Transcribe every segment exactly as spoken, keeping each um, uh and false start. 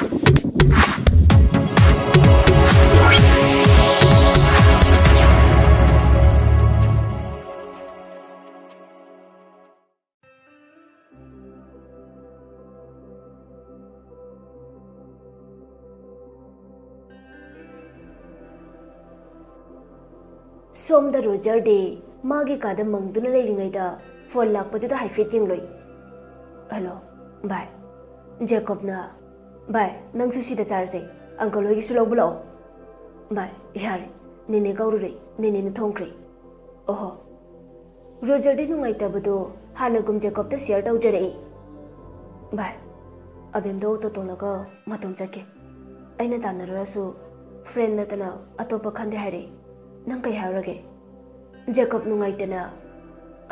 ꯁꯣꯝꯗ ꯔꯣꯖꯔꯗꯤ ꯃꯥꯒꯤ ꯀꯥꯗ ꯃꯪꯗꯨꯅ ꯂꯩꯔꯤꯉꯩꯗ ꯐꯣꯟ ꯂꯥꯛꯄꯗꯨꯗ ꯍꯥꯏꯐꯦꯠ ꯌꯦꯡꯂꯨꯏ꯫ "ꯍꯜꯂꯣ, ꯚꯥꯏ꯫ ꯖꯦꯀꯣꯕꯅ, ꯚꯥꯏ, ꯅꯪꯁꯨ ꯁꯤꯗ ꯆꯥꯔꯁꯦ, ꯑꯪꯀꯜ ꯍꯣꯏꯒꯤꯁꯨ ꯂꯧꯕ ꯂꯥꯛꯑꯣ꯫ ꯚꯥꯏ, ꯌꯥꯔꯦ, ꯅꯦꯅꯦ ꯀꯧꯔꯨꯔꯦ, ꯅꯦꯅꯦꯅ ꯊꯣꯡꯈ꯭ꯔꯦ꯫" ꯑꯣꯍꯣ꯫ ꯔꯣꯖꯔꯗꯤ ꯅꯨꯡꯉꯥꯏꯇꯕꯗꯣ ꯍꯥꯟꯅꯒꯨꯝ ꯖꯦꯀꯣꯕꯇ ꯁꯤꯌꯔ ꯇꯧꯖꯔꯛꯏ꯫ "ꯚꯥꯏ, ꯑꯕꯦꯝꯗꯣ ꯑꯣꯇꯣ ꯇꯣꯡꯂꯒ ꯃꯇꯣꯝ ꯆꯠꯈꯤ꯫ ꯑꯩꯅ ꯇꯥꯟꯅꯔꯨꯔꯁꯨ ꯐ꯭ꯔꯦꯟ ꯅꯠꯇꯅ ꯑꯇꯣꯞꯄ ꯈꯟꯗꯦ ꯍꯥꯏꯔꯛꯏ꯫ ꯅꯪ ꯀꯩ ꯍꯥꯏꯔꯨꯔꯒꯦ?" ꯖꯦꯀꯣꯕ ꯅꯨꯡꯉꯥꯏꯇꯅ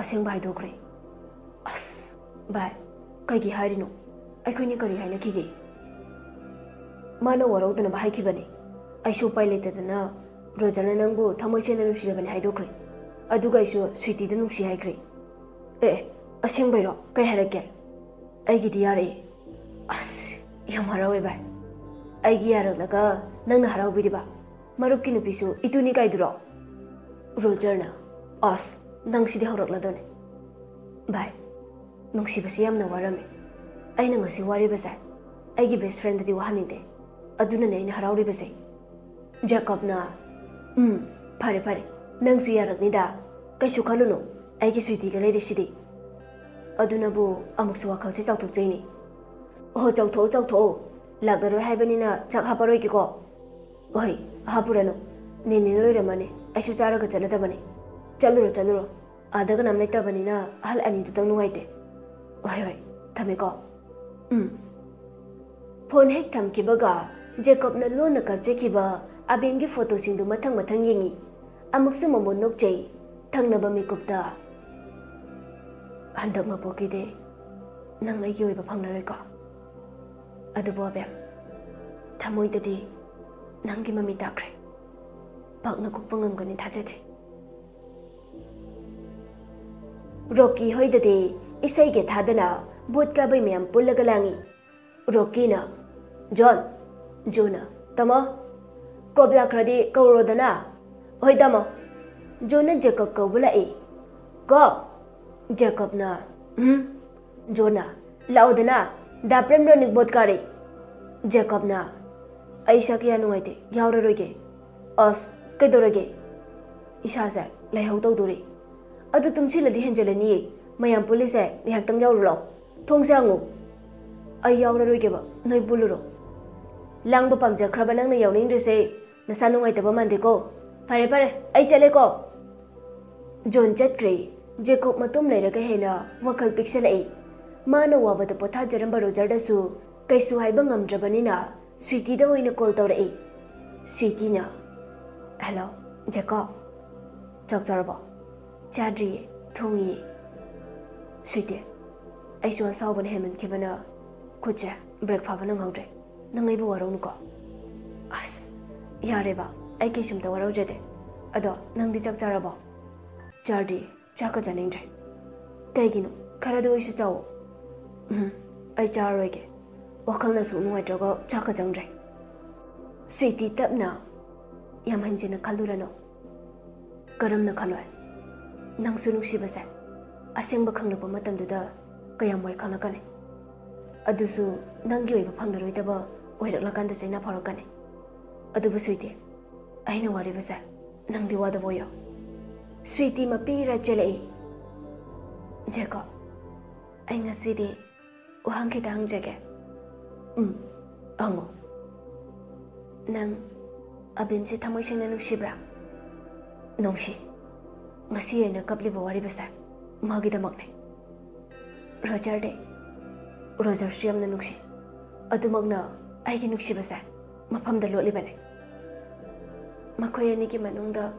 ꯑꯁꯦꯡꯕ ꯍꯥꯏꯗꯣꯛꯈ꯭ꯔꯦ꯫ "ꯑꯁ, ꯚꯥꯏ, ꯀꯩꯒꯤ ꯍꯥꯏꯔꯤꯅꯣ? ꯑꯩꯈꯣꯏꯅꯤ ꯀꯔꯤ ꯍꯥꯏꯅꯈꯤꯒꯦ?" "ꯃꯥꯅ ꯋꯥꯔꯧꯗꯅꯕ ꯍꯥꯏꯈꯤꯕꯅꯦ꯫ ꯑꯩꯁꯨ ꯎꯄꯥꯏ ꯂꯩꯇꯗꯅ ꯔꯣꯖꯔꯅ ꯅꯪꯕꯨ ꯊꯃꯣꯏ ꯁꯦꯡꯅ ꯅꯨꯡꯁꯤꯖꯕꯅꯤ ꯍꯥꯏꯗꯣꯛꯈ꯭ꯔꯦ꯫ ꯑꯗꯨꯒ ꯑꯩꯁꯨ ꯁ꯭ꯋꯤꯇꯤꯗ ꯅꯨꯡꯁꯤ ꯍꯥꯏꯈ꯭ꯔꯦ꯫" "ꯑꯦ, ꯑꯦ, ꯑꯁꯦꯡꯕꯩꯔꯣ? ꯀꯩ ꯍꯥꯏꯔꯛꯀꯦ?" "ꯑꯩꯒꯤꯗꯤ ꯌꯥꯔꯛꯑꯦ꯫" "ꯑꯁ, ꯌꯥꯝ ꯍꯔꯥꯎꯋꯦ ꯚꯥꯏ꯫ ꯑꯩꯒꯤ ꯌꯥꯔꯛꯂꯒ ꯅꯪꯅ ꯍꯔꯥꯎꯕꯤꯔꯤꯕ? ꯃꯔꯨꯞꯀꯤ ꯅꯨꯄꯤꯁꯨ ꯏꯇꯨꯅꯤ ꯀꯥꯏꯗꯨꯔꯣ?" ꯔꯣꯖꯔꯅ, "ꯑꯁ, ꯅꯪꯁꯤꯗꯤ ꯍꯧꯔꯛꯂꯗꯣꯅꯦ꯫" "ꯚꯥꯏ, ꯅꯨꯡꯁꯤꯕꯁꯤ ꯌꯥꯝꯅ ꯋꯥꯔꯝꯃꯤ꯫ ꯑꯩꯅ ꯉꯁꯤ ꯋꯥꯔꯤꯕꯁꯦ ꯑꯩꯒꯤ ꯕꯦꯁ ꯐ꯭ꯔꯦꯟꯗꯗꯤ ꯋꯥꯍꯟꯅꯤꯡꯗꯦ꯫ ꯑꯗꯨꯅꯅꯦ ꯑꯩꯅ ꯍꯔꯥꯎꯔꯤꯕꯁꯦ꯫" ꯖꯦꯀꯣꯕꯅ, "ꯎꯝ, ꯐꯔꯦ, ꯐꯔꯦ꯫ ꯅꯪꯁꯨ ꯌꯥꯔꯛꯅꯤꯗ꯫ ꯀꯩꯁꯨ ꯈꯜꯂꯨꯅꯨ꯫ ꯑꯩꯒꯤ ꯁ꯭ꯋꯤꯇꯤꯒ ꯂꯩꯔꯤꯁꯤꯗꯤ꯫" ꯑꯗꯨꯅꯕꯨ ꯑꯃꯨꯛꯁꯨ ꯋꯥꯈꯜꯁꯦ ꯆꯥꯎꯊꯣꯛꯆꯩꯅꯦ꯫ "ꯑꯣꯍꯣ, ꯆꯥꯎꯊꯣꯛꯑꯣ, ꯆꯥꯎꯊꯣꯛꯑꯣ꯫ ꯂꯥꯛꯂꯔꯣꯏ ꯍꯥꯏꯕꯅꯤꯅ ꯆꯥꯛ ꯍꯥꯞꯄꯔꯣꯏꯒꯦꯀꯣ꯫" "ꯑꯣꯍꯩ, ꯍꯥꯞꯄꯨꯔꯅꯨ꯫ ꯅꯦꯅꯦꯅ ꯂꯣꯏꯔꯝꯃꯅꯤ꯫ ꯑꯩꯁꯨ ꯆꯥꯔꯒ ꯆꯠꯂꯗꯕꯅꯤ꯫ ꯆꯠꯂꯨꯔꯣ, ꯆꯠꯂꯨꯔꯣ꯫ ꯑꯥꯗ ꯀꯅꯥꯝ ꯂꯩꯇꯕꯅꯤꯅ ꯑꯍꯜ ꯑꯅꯤꯗꯨꯇꯪ ꯅꯨꯡꯉꯥꯏꯇꯦ꯫ ꯍꯣꯏ, ꯍꯣꯏ, ꯊꯝꯃꯦꯀꯣ꯫" "ꯎꯝ꯫" ꯐꯣꯟ ꯍꯦꯛ ꯊꯝꯈꯤꯕꯒ ꯖꯦꯀꯣꯕꯅ ꯂꯣꯟꯅ ꯀꯥꯞꯆꯈꯤꯕ ꯑꯕꯦꯝꯒꯤ ꯐꯣꯇꯣꯁꯤꯡꯗꯨ ꯃꯊꯪ ꯃꯊꯪ ꯌꯦꯡꯉꯤ꯫ ꯑꯃꯨꯛꯁꯨ ꯃꯃꯣꯟ ꯅꯣꯛꯆꯩ꯫ ꯊꯪꯅꯕ ꯃꯤꯀꯨꯞꯇ, "ꯍꯟꯗꯛ ꯃꯄꯣꯛꯀꯤꯗꯤ ꯅꯪ ꯑꯩꯒꯤ ꯑꯣꯏꯕ ꯐꯪꯂꯔꯣꯏꯀꯣ? ꯑꯗꯨꯕꯨ ꯑꯕꯦꯝ, ꯊꯃꯣꯏꯗꯗꯤ ꯅꯪꯒꯤ ꯃꯃꯤ ꯇꯥꯈ꯭ꯔꯦ꯫ ꯄꯥꯛꯅ ꯀꯣꯛꯄ ꯉꯝꯒꯅꯤ ꯊꯥꯖꯗꯦ꯫" ꯔꯣꯀꯤ ꯍꯣꯏꯗꯗꯤ ꯏꯁꯩꯒ ꯊꯥꯗꯅ ꯚꯣꯠ ꯀꯥꯕꯩ ꯃꯌꯥꯝ ꯄꯨꯜꯂꯒ ꯂꯥꯡꯉꯤ꯫ ꯔꯣꯀꯤꯅ, ꯖꯣꯟ꯫ ꯖꯣꯟꯅ, "ꯇꯥꯃꯣ, ꯀꯣꯞ ꯂꯥꯛꯈ꯭ꯔꯗꯤ ꯀꯧꯔꯣꯗꯅ꯫" "ꯍꯣꯏ ꯇꯥꯃꯣ꯫" ꯖꯣꯟꯅ ꯖꯦꯀꯣꯕ ꯀꯧꯕ ꯂꯥꯛꯏ꯫ "ꯀꯣꯞ!" ꯖꯦꯀꯣꯕꯅ, "ꯎꯝ?" ꯖꯣꯟꯅ, "ꯂꯥꯛꯑꯣꯗꯅ, ꯗꯥ ꯄ꯭ꯔꯦꯝ ꯔꯣꯅꯤꯛ ꯕꯣꯠ ꯀꯥꯔꯤ꯫" ꯖꯦꯀꯣꯕꯅ, "ꯑꯩ ꯏꯁꯥ ꯀꯌꯥ ꯅꯨꯡꯉꯥꯏꯇꯦ, ꯌꯥꯎꯔꯔꯣꯏꯒꯦ꯫" "ꯑꯁ, ꯀꯩꯗꯧꯔꯒꯦ?" "ꯏꯁꯥꯁꯦ ꯂꯥꯏꯍꯧ ꯇꯧꯗꯣꯔꯤ꯫" "ꯑꯗꯨ ꯇꯨꯝꯁꯤꯜꯂꯗꯤ ꯍꯦꯟꯖꯜꯂꯅꯤꯌꯦ꯫ ꯃꯌꯥꯝ ꯄꯨꯜꯂꯤꯁꯦ ꯉꯥꯏꯍꯥꯛꯇꯪ ꯌꯥꯎꯔꯨ ꯂꯥꯎ꯫ ꯊꯣꯡꯁꯦ ꯍꯥꯡꯉꯨ꯫" "ꯑꯩ ꯌꯥꯎꯔꯔꯣꯏꯒꯦꯕ, ꯅꯣꯏ ꯄꯨꯜꯂꯨꯔꯣ꯫" "ꯂꯥꯡꯕ ꯄꯥꯝꯖꯈ꯭ꯔꯕ ꯅꯪꯅ ꯌꯥꯎꯅꯤꯡꯗ꯭ꯔꯤꯁꯦ ꯅꯁꯥ ꯅꯨꯡꯉꯥꯏꯇꯕ ꯃꯥꯟꯗꯦꯀꯣ꯫ ꯐꯔꯦ ꯐꯔꯦ, ꯑꯩ ꯆꯠꯂꯦꯀꯣ꯫" ꯖꯣꯟ ꯆꯠꯈ꯭ꯔꯦ꯫ ꯖꯦꯀꯣꯕ ꯃꯇꯨꯝ ꯂꯩꯔꯒ ꯍꯦꯟꯅ ꯋꯥꯈꯜ ꯄꯤꯛꯁꯜꯂꯛꯏ꯫ ꯃꯥꯅ ꯋꯥꯕꯗ ꯄꯣꯊꯥꯖꯔꯝꯕ ꯔꯣꯖꯔꯗꯁꯨ ꯀꯩꯁꯨ ꯍꯥꯏꯕ ꯉꯝꯗ꯭ꯔꯕꯅꯤꯅ ꯁ꯭ꯋꯤꯇꯤꯗ ꯑꯣꯏꯅ ꯀꯣꯜ ꯇꯧꯔꯛꯏ꯫ ꯁ꯭ꯋꯤꯇꯤꯅ, "ꯍꯜꯂꯣ, ꯖꯦꯀꯣꯕ꯫ ꯆꯥꯛ ꯆꯥꯔꯕꯣ?" "ꯆꯥꯗ꯭ꯔꯤꯌꯦ, ꯊꯣꯡꯉꯤꯌꯦ꯫" "ꯁ꯭ꯋꯤꯇꯤ, ꯑꯩꯁꯨ ꯑꯁꯥꯎꯕꯅ ꯍꯦꯟꯃꯟꯈꯤꯕꯅ ꯈꯨꯠꯁꯦ ꯕ꯭ꯔꯦꯛ ꯐꯥꯕ ꯅꯪꯍꯧꯗ꯭ꯔꯦ꯫ ꯅꯪ ꯑꯩꯕꯨ ꯋꯥꯔꯧꯅꯨꯀꯣ꯫" "ꯑꯁ, ꯌꯥꯔꯦꯕ, ꯑꯩ ꯀꯩꯁꯨꯝꯇ ꯋꯥꯔꯧꯖꯗꯦ꯫ ꯑꯗꯣ ꯅꯪꯗꯤ ꯆꯥꯛ ꯆꯥꯔꯕꯣ?" "ꯆꯥꯗ꯭ꯔꯤ, ꯆꯥꯛꯀ ꯆꯥꯅꯤꯡꯗ꯭ꯔꯦ꯫" "ꯀꯩꯒꯤꯅꯣ? ꯈꯔꯗ ꯑꯣꯏꯁꯨ ꯆꯥꯎꯑꯣ꯫" "ꯎꯝ, ꯑꯩ ꯆꯥꯔꯔꯣꯏꯒꯦ꯫ ꯋꯥꯈꯜꯅ ꯑꯁꯨꯛ ꯅꯨꯡꯉꯥꯏꯇ꯭ꯔꯒ ꯆꯥꯛꯀ ꯆꯪꯗ꯭ꯔꯦ꯫" ꯁ꯭ꯋꯤꯇꯤ ꯇꯞꯅ, "ꯌꯥꯝ ꯍꯟꯖꯤꯟꯅ ꯈꯜꯂꯨꯔꯅꯨ꯫" "ꯀꯔꯝꯅ ꯈꯜꯂꯣꯏ? ꯅꯪꯁꯨ ꯅꯨꯡꯁꯤꯕꯁꯦ ꯑꯁꯦꯡꯕ ꯈꯪꯂꯛꯄ ꯃꯇꯝꯗꯨꯗ ꯀꯌꯥꯝ ꯋꯥꯏ ꯈꯪꯂꯛꯀꯅꯤ꯫ ꯑꯗꯨꯁꯨ ꯅꯪꯒꯤ ꯑꯣꯏꯕ ꯐꯪꯂꯔꯣꯏꯗꯕ ꯑꯣꯏꯔꯛꯂꯀꯥꯟꯗ ꯆꯩꯅꯥ ꯐꯥꯎꯔꯛꯀꯅꯤ꯫ ꯑꯗꯨꯕꯨ ꯁ꯭ꯋꯤꯇꯤ, ꯑꯩꯅ ꯋꯥꯔꯤꯕꯁꯦ ꯅꯪꯗꯤ ꯋꯥꯗꯕ ꯑꯣꯏꯌꯣ꯫" ꯁ꯭ꯋꯤꯇꯤ ꯃꯄꯤꯔ ꯆꯦꯜꯂꯛꯏ꯫ "ꯖꯦꯀꯣꯕ, ꯑꯩ ꯉꯁꯤꯗꯤ ꯋꯥꯍꯪ ꯈꯤꯇ ꯍꯪꯖꯒꯦ꯫" "ꯎꯝ, ꯍꯪꯉꯣ꯫" "ꯅꯪ ꯑꯕꯤꯝꯁꯦ ꯊꯃꯣꯏ ꯁꯦꯡꯅ ꯅꯨꯡꯁꯤꯕ꯭ꯔꯥ?" "ꯅꯨꯡꯁꯤ꯫ ꯉꯁꯤ ꯑꯩꯅ ꯀꯞꯂꯤꯕ ꯋꯥꯔꯤꯕꯁꯦ ꯃꯥꯒꯤꯗꯃꯛꯅꯦ꯫" "ꯔꯣꯖꯔꯗꯤ?" "ꯔꯣꯖꯔꯁꯨ ꯌꯥꯝꯅ ꯅꯨꯡꯁꯤ꯫ ꯑꯗꯨꯃꯛꯅ ꯑꯩꯒꯤ ꯅꯨꯡꯁꯤꯕꯁꯦ ꯃꯐꯝꯗ ꯂꯣꯠꯂꯤꯕꯅꯦ꯫" "ꯃꯈꯣꯏ ꯑꯅꯤꯒꯤ ꯃꯅꯨꯡꯗ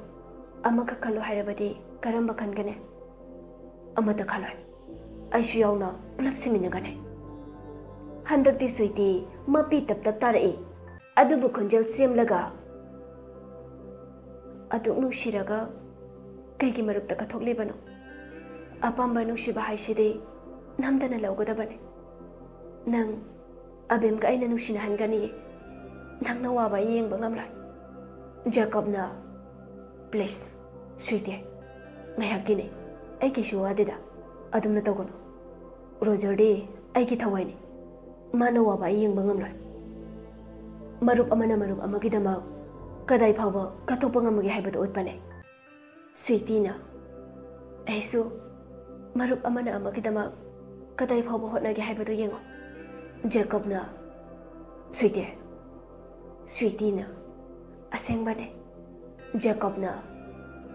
ꯑꯃꯈꯛ ꯈꯜꯂꯣ ꯍꯥꯏꯔꯕꯗꯤ ꯀꯔꯝꯕ ꯈꯟꯒꯅꯤ?" "ꯑꯃꯠꯇ ꯈꯜꯂꯣꯏ꯫ ꯑꯩꯁꯨ ꯌꯥꯎꯅ ꯄꯨꯂꯞ ꯁꯤꯃꯤꯟꯅꯒꯅꯤ꯫" ꯍꯟꯗꯛꯇꯤ ꯁ꯭ꯋꯤꯇꯤ ꯃꯄꯤ ꯇꯞ ꯇꯞ ꯇꯥꯔꯛꯏ꯫ ꯑꯗꯨꯕꯨ ꯈꯣꯟꯖꯦꯜ ꯁꯦꯝꯂꯒ, "ꯑꯗꯨꯛ ꯅꯨꯡꯁꯤꯔꯒ ꯀꯩꯒꯤ ꯃꯔꯨꯞꯇ ꯀꯠꯊꯣꯛꯂꯤꯕꯅꯣ? ꯑꯄꯥꯝꯕ ꯅꯨꯡꯁꯤꯕ ꯍꯥꯏꯁꯤꯗꯤ ꯅꯝꯗꯅ ꯂꯧꯒꯗꯕꯅꯤ꯫ ꯅꯪ ꯑꯕꯦꯝꯒ ꯑꯩꯅ ꯅꯨꯡꯁꯤꯅꯍꯟꯒꯅꯤꯌꯦ꯫ ꯅꯪꯅ ꯋꯥꯕ ꯑꯩ ꯌꯦꯡꯕ ꯉꯝꯂꯣꯏ꯫ ꯖꯦꯀꯣꯕꯅ, "Please, ꯁ꯭ꯋꯤꯇꯤ, ꯉꯥꯏꯍꯥꯛꯀꯤꯅꯦ꯫ ꯑꯩ ꯀꯩꯁꯨ ꯋꯥꯗꯦꯗ꯫ ꯑꯗꯨꯝꯅ ꯇꯧꯒꯅꯨ꯫ ꯔꯣꯖꯔꯗꯤ ꯑꯩꯒꯤ ꯊꯋꯥꯏꯅꯤ꯫ ꯃꯥꯅ ꯋꯥꯕ ꯑꯩ ꯌꯦꯡꯕ ꯉꯝꯂꯣꯏ꯫ ꯃꯔꯨꯞ ꯑꯃꯅ ꯃꯔꯨꯞ ꯑꯃꯒꯤꯗꯃꯛ ꯀꯗꯥꯏ ꯐꯥꯎꯕ ꯀꯠꯊꯣꯛꯄ ꯉꯝꯃꯒꯦ ꯍꯥꯏꯕꯗꯨ ꯎꯠꯄꯅꯦ꯫" ꯁ꯭ꯋꯤꯇꯤꯅ, "ꯑꯩꯁꯨ ꯃꯔꯨꯞ ꯑꯃꯅ ꯑꯃꯒꯤꯗꯃꯛ ꯀꯗꯥꯏ ꯐꯥꯎꯕ ꯍꯣꯠꯅꯒꯦ ꯍꯥꯏꯕꯗꯨ ꯌꯦꯡꯉꯣ꯫" ꯖꯦꯀꯣꯕꯅ, "ꯁ꯭ꯋꯤꯇꯤ꯫" ꯁ꯭ꯋꯤꯇꯤꯅ, "ꯑꯁꯦꯡꯕꯅꯦ꯫" ꯖꯦꯀꯣꯕꯅ,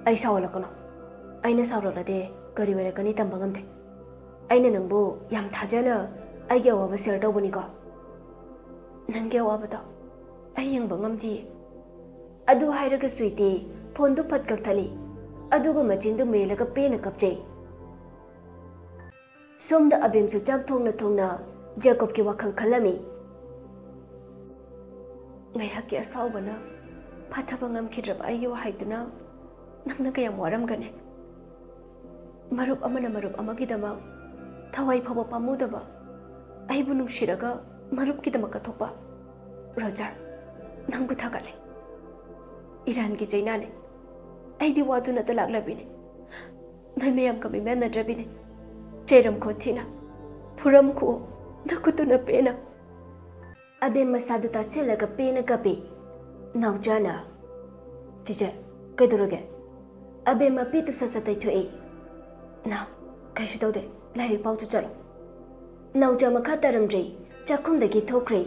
"ꯑꯩ ꯁꯥꯎꯍꯜꯂꯛꯀꯅꯣ꯫ ꯑꯩꯅ ꯁꯥꯎꯔꯛꯂꯗꯤ ꯀꯔꯤ ꯑꯣꯏꯔꯛꯀꯅꯤ ꯇꯝꯕ ꯉꯝꯗꯦ꯫ ꯑꯩꯅ ꯅꯪꯕꯨ ꯌꯥꯝ ꯊꯥꯖꯅ ꯑꯩꯒꯤ ꯑꯋꯥꯕ ꯁꯤꯌꯔ ꯇꯧꯕꯅꯤꯀꯣ꯫ ꯅꯪꯒꯤ ꯑꯋꯥꯕꯗꯣ ꯑꯩ ꯌꯦꯡꯕ ꯉꯝꯗꯤꯌꯦ꯫" ꯑꯗꯨ ꯍꯥꯏꯔꯒ ꯁ꯭ꯋꯤꯇꯤ ꯐꯣꯟꯗꯨ ꯐꯠ ꯀꯛꯊꯠꯂꯤ꯫ ꯑꯗꯨꯒ ꯃꯆꯤꯟꯗꯨ ꯃꯦꯜꯂꯒ ꯄꯦꯟꯅ ꯀꯞꯆꯩ꯫ ꯁꯣꯝꯗ ꯑꯕꯦꯝꯁꯨ ꯆꯥꯛ ꯊꯣꯡꯅ ꯊꯣꯡꯅ ꯖꯦꯀꯣꯕꯀꯤ ꯋꯥꯈꯜ ꯈꯜꯂꯝꯃꯤ꯫ "ꯉꯥꯏꯍꯥꯛꯀꯤ ꯑꯁꯥꯎꯕꯅ ꯐꯥꯊꯕ ꯉꯝꯈꯤꯗ꯭ꯔꯕ ꯑꯩꯒꯤ ꯋꯥꯍꯩꯗꯨꯅ ꯅꯪꯅ ꯀꯌꯥꯝ ꯋꯥꯔꯝꯒꯅꯤ? ꯃꯔꯨꯞ ꯑꯃꯅ ꯃꯔꯨꯞ ꯑꯃꯒꯤꯗꯃꯛ ꯊꯋꯥꯏ ꯐꯥꯎꯕ ꯄꯥꯝꯃꯨꯗꯕ ꯑꯩꯕꯨ ꯅꯨꯡꯁꯤꯔꯒ ꯃꯔꯨꯞꯀꯤꯗꯃꯛ ꯀꯠꯊꯣꯛꯄ꯫ ꯔꯣꯖꯔ, ꯅꯪꯕꯨ ꯊꯥꯒꯠꯂꯤ꯫ ꯏꯔꯥꯟꯒꯤ ꯆꯩꯅꯥꯅꯦ꯫ ꯑꯩꯗꯤ ꯋꯥꯗꯨꯅꯇ ꯂꯥꯛꯂꯕꯤꯅꯦ꯫ ꯅꯣꯏ ꯃꯌꯥꯝꯒ ꯃꯤꯃꯥꯟꯅꯗ꯭ꯔꯕꯤꯅꯦ꯫ ꯆꯩꯔꯝꯈꯣ ꯊꯤꯅ, ꯐꯨꯔꯝꯈꯣ ꯅꯈꯨꯠꯇꯨꯅ ꯄꯦꯟꯅ꯫" ꯑꯕꯦꯝ ꯃꯁꯥꯗꯨ ꯇꯥꯁꯤꯜꯂꯒ ꯄꯦꯟꯅ ꯀꯞꯄꯤ꯫ ꯅꯥꯎꯆꯥꯅ, "ꯆꯦꯆꯦ, ꯀꯩꯗꯧꯔꯒꯦ?" ꯑꯕꯦꯝ ꯃꯄꯤꯗꯨ ꯁꯠ ꯁꯠ ꯇꯩꯊꯣꯛꯏ꯫ "ꯅꯥꯎ, ꯀꯩꯁꯨ ꯇꯧꯗꯦ, ꯂꯥꯏꯔꯤꯛ ꯄꯥꯎ ꯆꯠꯂꯣ꯫" ꯅꯥꯎꯆꯥ ꯃꯈꯥ ꯇꯥꯔꯝꯗ꯭ꯔꯦ, ꯆꯥꯛꯈꯨꯝꯗꯒꯤ ꯊꯣꯛꯈ꯭ꯔꯦ꯫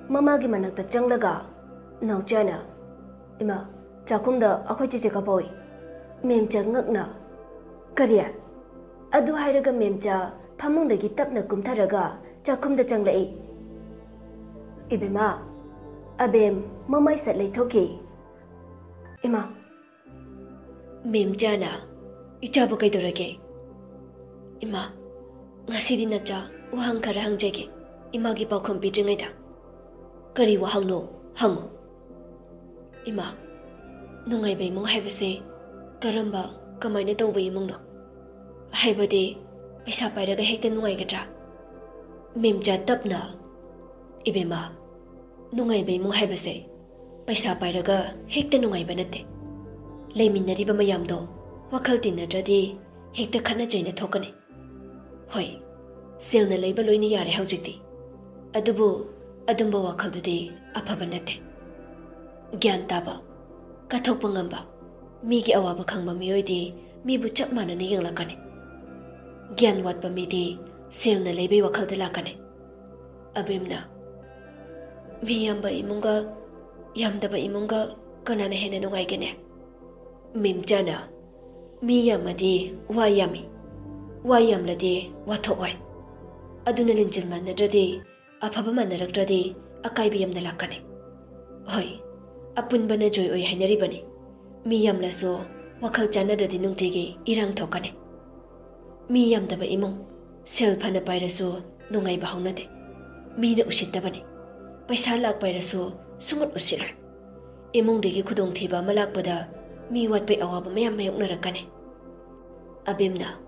ꯃꯃꯥꯒꯤ ꯃꯅꯥꯛꯇ ꯆꯪꯂꯒ ꯅꯥꯎꯆꯥꯅ, "ꯏꯃꯥ, ꯆꯥꯛꯈꯨꯝꯗ ꯑꯩꯈꯣꯏ ꯆꯦꯆꯦ ꯀꯞꯍꯧꯏ꯫" ꯃꯦꯝꯆꯥ ꯉꯛꯅ, "ꯀꯔꯤ?" ꯑꯗꯨ ꯍꯥꯏꯔꯒ ꯃꯦꯝꯆꯥ ꯐꯃꯨꯡꯗꯒꯤ ꯇꯞꯅ ꯀꯨꯝꯊꯔꯒ ꯆꯥꯛꯈꯨꯝꯗ ꯆꯪꯂꯛꯏ꯫ "ꯏꯕꯦꯝꯃ꯫" ꯑꯕꯦꯝ ꯃꯃꯥꯏ ꯁꯠ ꯂꯩꯊꯣꯛꯈꯤ꯫ "ꯏꯃꯥ꯫" ꯃꯦꯝꯆꯥꯅ, "ꯏꯆꯥꯕꯨ ꯀꯩꯗꯧꯔꯒꯦ?" "ꯏꯃꯥ, ꯉꯁꯤꯗꯤ ꯅꯆꯥ ꯋꯥꯍꯪ ꯈꯔ ꯍꯪꯖꯒꯦ, ꯏꯃꯥꯒꯤ ꯄꯥꯎꯈꯨꯝ ꯄꯤꯗ꯭ꯔꯤꯉꯩꯗ꯫" "ꯀꯔꯤ ꯋꯥꯍꯪꯅꯣ? ꯍꯪꯉꯨ꯫" "ꯏꯃꯥ, ꯅꯨꯡꯉꯥꯏꯕ ꯏꯃꯨꯡ ꯍꯥꯏꯕꯁꯦ ꯀꯔꯝꯕ, ꯀꯃꯥꯏꯅ ꯇꯧꯕ ꯏꯃꯨꯡꯅꯣ? ꯍꯥꯏꯕꯗꯤ, ꯄꯩꯁꯥ ꯄꯥꯏꯔꯒ ꯍꯦꯛꯇ ꯅꯨꯡꯉꯥꯏꯒꯗ꯭ꯔꯥ?" ꯃꯦꯝꯆꯥ ꯇꯞꯅ, ꯏꯕꯦꯝꯃ, ꯅꯨꯡꯉꯥꯏꯕ ꯏꯃꯨꯡ ꯍꯥꯏꯕꯁꯦ ꯄꯩꯁꯥ ꯄꯥꯏꯔꯒ ꯍꯦꯛꯇ ꯅꯨꯡꯉꯥꯏꯕ ꯅꯠꯇꯦ꯫ ꯂꯩꯃꯤꯟꯅꯔꯤꯕ ꯃꯌꯥꯝꯗꯣ ꯋꯥꯈꯜ ꯇꯤꯟꯅꯗ꯭ꯔꯗꯤ ꯍꯦꯛꯇ ꯈꯠꯅ ꯆꯩꯅ ꯊꯣꯛꯀꯅꯤ꯫ ꯍꯣꯏ, ꯁꯦꯜꯅ ꯂꯩꯕ ꯂꯣꯏꯅ ꯌꯥꯔꯦ ꯍꯧꯖꯤꯛꯇꯤ, ꯑꯗꯨꯕꯨ ꯑꯗꯨꯝꯕ ꯋꯥꯈꯜꯗꯨꯗꯤ ꯑꯐꯕ ꯅꯠꯇꯦ꯫ ꯒ꯭ꯌꯥꯟ ꯇꯥꯕ, ꯀꯠꯊꯣꯛꯄ ꯉꯝꯕ, ꯃꯤꯒꯤ ꯑꯋꯥꯕ ꯈꯪꯕ ꯃꯤꯑꯣꯏꯗꯤ ꯃꯤꯕꯨ ꯆꯞ ꯃꯥꯟꯅꯅ ꯌꯦꯡꯂꯛꯀꯅꯤ꯫ ꯒ꯭ꯌꯥꯟ ꯋꯥꯠꯄ ꯃꯤꯗꯤ ꯁꯦꯜꯅ ꯂꯩꯕꯩ ꯋꯥꯈꯜꯗ ꯂꯥꯛꯀꯅꯤ꯫ ꯑꯕꯦꯝꯅ, ꯃꯤ ꯌꯥꯝꯕ ꯏꯃꯨꯡꯒ ꯌꯥꯝꯗꯕ ꯏꯃꯨꯡꯒ ꯀꯅꯥꯅ ꯍꯦꯟꯅ ꯅꯨꯡꯉꯥꯏꯒꯅꯤ? ꯃꯦꯝꯆꯥꯅ, ꯃꯤ ꯌꯥꯝꯃꯗꯤ ꯋꯥ ꯌꯥꯝꯃꯤ, ꯋꯥ ꯌꯥꯝꯂꯗꯤ ꯋꯥꯊꯣꯛ ꯑꯣꯏ꯫ ꯑꯗꯨꯅ ꯂꯤꯡꯖꯦꯜ ꯃꯥꯟꯅꯗ꯭ꯔꯗꯤ, ꯑꯐꯕ ꯃꯥꯟꯅꯔꯛꯇ꯭ꯔꯗꯤ ꯑꯀꯥꯏꯕ ꯌꯥꯝꯅ ꯂꯥꯛꯀꯅꯤ꯫ ꯍꯣꯏ, ꯑꯄꯨꯟꯕꯅ ꯖꯣꯏ ꯑꯣꯏ ꯍꯥꯏꯅꯔꯤꯕꯅꯤ꯫ ꯃꯤ ꯌꯥꯝꯂꯁꯨ ꯋꯥꯈꯜ ꯆꯥꯟꯅꯗ꯭ꯔꯗꯤ ꯅꯨꯡꯇꯤꯒꯤ ꯏꯔꯥꯡ ꯊꯣꯛꯀꯅꯤ꯫ ꯃꯤ ꯌꯥꯝꯗꯕ ꯏꯃꯨꯡ, ꯁꯦꯜ ꯐꯅ ꯄꯥꯏꯔꯁꯨ ꯅꯨꯡꯉꯥꯏꯕ ꯍꯧꯅꯗꯦ꯫ ꯃꯤꯅ ꯎꯁꯤꯠꯇꯕꯅꯤ꯫ ꯄꯩꯁꯥ ꯂꯥꯛ ꯄꯥꯏꯔꯁꯨ ꯁꯨꯡꯎꯠ ꯎꯁꯤꯠꯂꯣꯏ꯫ ꯏꯃꯨꯡꯗꯒꯤ ꯈꯨꯗꯣꯡꯊꯤꯕ ꯑꯃ ꯂꯥꯛꯄꯗ ꯃꯤ ꯋꯥꯠꯄꯩ ꯑꯋꯥꯕ ꯃꯌꯥꯝ ꯃꯥꯌꯣꯛꯅꯔꯛꯀꯅꯤ꯫ ꯑꯕꯦꯝꯅ,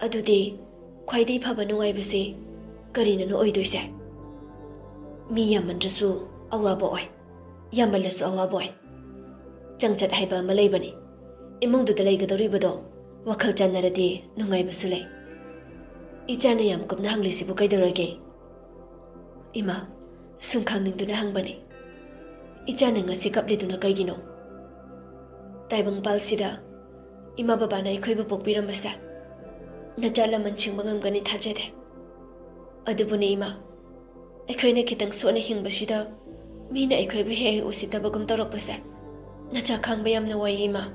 ꯑꯗꯨꯗꯤ ꯈ꯭ꯋꯥꯏꯗꯒꯤ ꯐꯕ ꯅꯨꯡꯉꯥꯏꯕꯁꯤ ꯀꯔꯤꯅꯅꯣ ꯑꯣꯏꯗꯣꯏꯁꯦ? ꯃꯤ ꯌꯥꯝꯃꯟꯗ꯭ꯔꯁꯨ ꯑꯋꯥꯕ ꯑꯣꯏ, ꯌꯥꯝꯃꯜꯂꯁꯨ ꯑꯋꯥꯕ ꯑꯣꯏ꯫ ꯆꯥꯡꯆꯠ ꯍꯥꯏꯕ ꯑꯃ ꯂꯩꯕꯅꯤ꯫ ꯏꯃꯨꯡꯗꯨꯗ ꯂꯩꯒꯗꯧꯔꯤꯕꯗꯣ ꯋꯥꯈꯜ ꯆꯥꯟꯅꯔꯗꯤ ꯅꯨꯡꯉꯥꯏꯕꯁꯨ ꯂꯩ꯫ ꯏꯆꯥꯅ ꯌꯥꯝ ꯀꯨꯞꯅ ꯍꯪꯂꯤꯁꯤꯕꯨ ꯀꯩꯗꯧꯔꯒꯦ? ꯏꯃꯥ, ꯁꯨꯝ ꯈꯪꯅꯤꯡꯗꯨꯅ ꯍꯪꯕꯅꯤ꯫ ꯏꯆꯥꯅ ꯉꯁꯤ ꯀꯞꯂꯤꯗꯨꯅ ꯀꯩꯒꯤꯅꯣ? ꯇꯥꯏꯕꯪꯄꯥꯜꯁꯤꯗ ꯏꯃꯥ ꯕꯕꯥꯅ ꯑꯩꯈꯣꯏꯕꯨ ꯄꯣꯛꯄꯤꯔꯝꯕꯁꯦ ꯅꯆꯥ ꯂꯃꯟ ꯁꯤꯡꯕ ꯉꯝꯒꯅꯤ ꯊꯥꯖꯗꯦ꯫ ꯑꯗꯨꯕꯨꯅꯦ ꯏꯃꯥ, ꯑꯩꯈꯣꯏꯅ ꯈꯤꯇꯪ ꯁꯣꯠꯅ ꯍꯤꯡꯕꯁꯤꯗ ꯃꯤꯅ ꯑꯩꯈꯣꯏꯕꯨ ꯍꯦꯛ ꯍꯦꯛ ꯎꯁꯤꯠꯇꯕꯒꯨꯝ ꯇꯧꯔꯛꯄꯁꯦ ꯅꯆꯥ ꯈꯥꯡꯕ ꯌꯥꯝꯅ ꯋꯥꯏ ꯏꯃꯥ꯫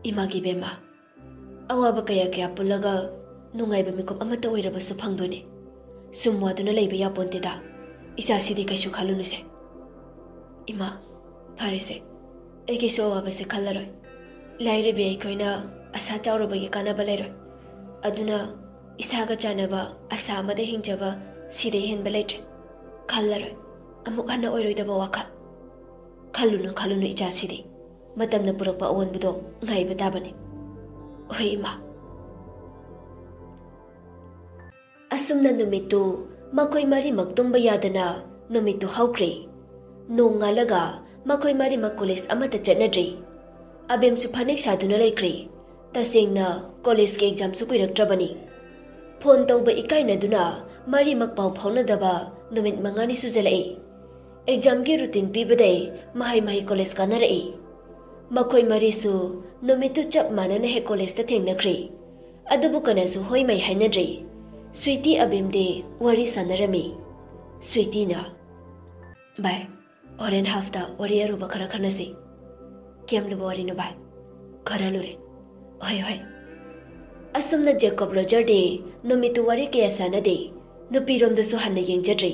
ꯏꯃꯥꯒꯤ ꯕꯦꯝꯃ, ꯑꯋꯥꯕ ꯀꯌꯥ ꯀꯌꯥ ꯄꯨꯜꯂꯒ ꯅꯨꯡꯉꯥꯏꯕ ꯃꯤꯀꯨꯞ ꯑꯃꯠꯇ ꯑꯣꯏꯔꯕꯁꯨ ꯐꯪꯗꯣꯏꯅꯤ꯫ ꯁꯨꯝ ꯋꯥꯗꯨꯅ ꯂꯩꯕ ꯌꯥꯄꯣꯟꯇꯦꯗ꯫ ꯏꯆꯥꯁꯤꯗꯤ ꯀꯩꯁꯨ ꯈꯜꯂꯨꯅꯨꯁꯦ꯫ ꯏꯃꯥ, ꯐꯔꯦꯁꯦ, ꯑꯩꯒꯤꯁꯨ ꯑꯋꯥꯕꯁꯦ ꯈꯜꯂꯔꯣꯏ꯫ ꯂꯥꯏꯔꯕꯤ ꯑꯩꯈꯣꯏꯅ ꯑꯁꯥ ꯆꯥꯎꯔꯨꯕꯒꯤ ꯀꯥꯟꯅꯕ ꯂꯩꯔꯣꯏ꯫ ꯑꯗꯨꯅ ꯏꯁꯥꯒ ꯆꯥꯟꯅꯕ ꯑꯁꯥ ꯑꯃꯗ ꯍꯤꯡꯖꯕ ꯁꯤꯗꯩ ꯍꯦꯟꯕ ꯂꯩꯇ꯭ꯔꯦ꯫ ꯈꯜꯂꯔꯣꯏ꯫ ꯑꯃꯨꯛ ꯍꯟꯅ ꯑꯣꯏꯔꯣꯏꯗꯕ ꯋꯥꯈꯜ꯫ ꯈꯜꯂꯨꯅꯨ, ꯈꯜꯂꯨꯅꯨ ꯏꯆꯥꯁꯤꯗꯤ꯫ ꯃꯇꯝꯅ ꯄꯨꯔꯛꯄ ꯑꯑꯣꯟꯕꯗꯣ ꯉꯥꯏꯕ ꯇꯥꯕꯅꯤ꯫ ꯍꯣꯏ ꯏꯃꯥ꯫ ꯑꯁꯨꯝꯅ ꯅꯨꯃꯤꯠꯇꯨ ꯃꯈꯣꯏ ꯃꯔꯤꯃꯛ ꯇꯨꯝꯕ ꯌꯥꯗꯅ ꯅꯨꯃꯤꯠꯇꯨ ꯍꯧꯈ꯭ꯔꯦ꯫ ꯅꯣꯡ ꯉꯥꯜꯂꯒ ꯃꯈꯣꯏ ꯃꯔꯤꯃꯛ ꯀꯣꯂꯦꯖ ꯑꯃꯠꯇ ꯆꯠꯅꯗ꯭ꯔꯤ꯫ ꯑꯕꯦꯝꯁꯨ ꯐꯅꯦꯛ ꯁꯥꯗꯨꯅ ꯂꯩꯈ꯭ꯔꯦ꯫ ꯇꯁꯦꯡꯅ ꯀꯣꯂꯦꯖꯀꯤ ꯑꯦꯛꯖꯥꯝꯁꯨ ꯀꯨꯏꯔꯛꯇ꯭ꯔꯕꯅꯤ꯫ ꯐꯣꯟ ꯇꯧꯕ ꯏꯀꯥꯏꯅꯗꯨꯅ ꯃꯔꯤꯃꯛ ꯄꯥꯎ ꯐꯥꯎꯅꯗꯕ ꯅꯨꯃꯤꯠ ꯃꯉꯥꯅꯤ ꯁꯨꯖꯜꯂꯛꯏ꯫ ꯑꯦꯛꯖꯥꯝꯒꯤ ꯔꯨꯇꯤꯟ ꯄꯤꯕꯗꯩ ꯃꯍꯩ ꯃꯍꯩ ꯀꯣꯂꯦꯖ ꯀꯥꯟꯅꯔꯛꯏ꯫ ꯃꯈꯣꯏ ꯃꯔꯤꯁꯨ ꯅꯨꯃꯤꯠꯇꯨ ꯆꯞ ꯃꯥꯟꯅꯅ ꯍꯦꯛ ꯀꯣꯂꯦꯖꯇ ꯊꯦꯡꯅꯈ꯭ꯔꯦ꯫ ꯑꯗꯨꯕꯨ ꯀꯅꯥꯁꯨ ꯍꯣꯏ ꯃꯩ ꯍꯥꯏꯅꯗ꯭ꯔꯤ꯫ ꯁ꯭ꯋꯤꯇꯤ ꯑꯕꯦꯝꯗꯤ ꯋꯥꯔꯤ ꯁꯥꯟꯅꯔꯝꯃꯤ꯫ ꯁ꯭ꯋꯤꯇꯤꯅ, "ꯚꯥꯏ, ꯍꯣꯔꯦꯟ ꯍꯥꯐꯇ ꯋꯥꯔꯤ ꯑꯔꯨꯕ ꯈꯔ ꯈꯟꯅꯁꯤ꯫" "ꯀꯌꯥꯝ ꯂꯨꯕ ꯋꯥꯔꯤꯅꯣ ꯚꯥꯏ?" "ꯈꯔ ꯂꯨꯔꯦ꯫" "ꯍꯣꯏ, ꯍꯣꯏ꯫" ꯑꯁꯨꯝꯅ ꯖꯦꯀꯣꯕ ꯔꯣꯖꯔꯗꯤ ꯅꯨꯃꯤꯠꯇꯨ ꯋꯥꯔꯤ ꯀꯌꯥ ꯁꯥꯟꯅꯗꯦ, ꯅꯨꯄꯤꯔꯣꯝꯗꯁꯨ ꯍꯟꯅ ꯌꯦꯡꯖꯗ꯭ꯔꯤ꯫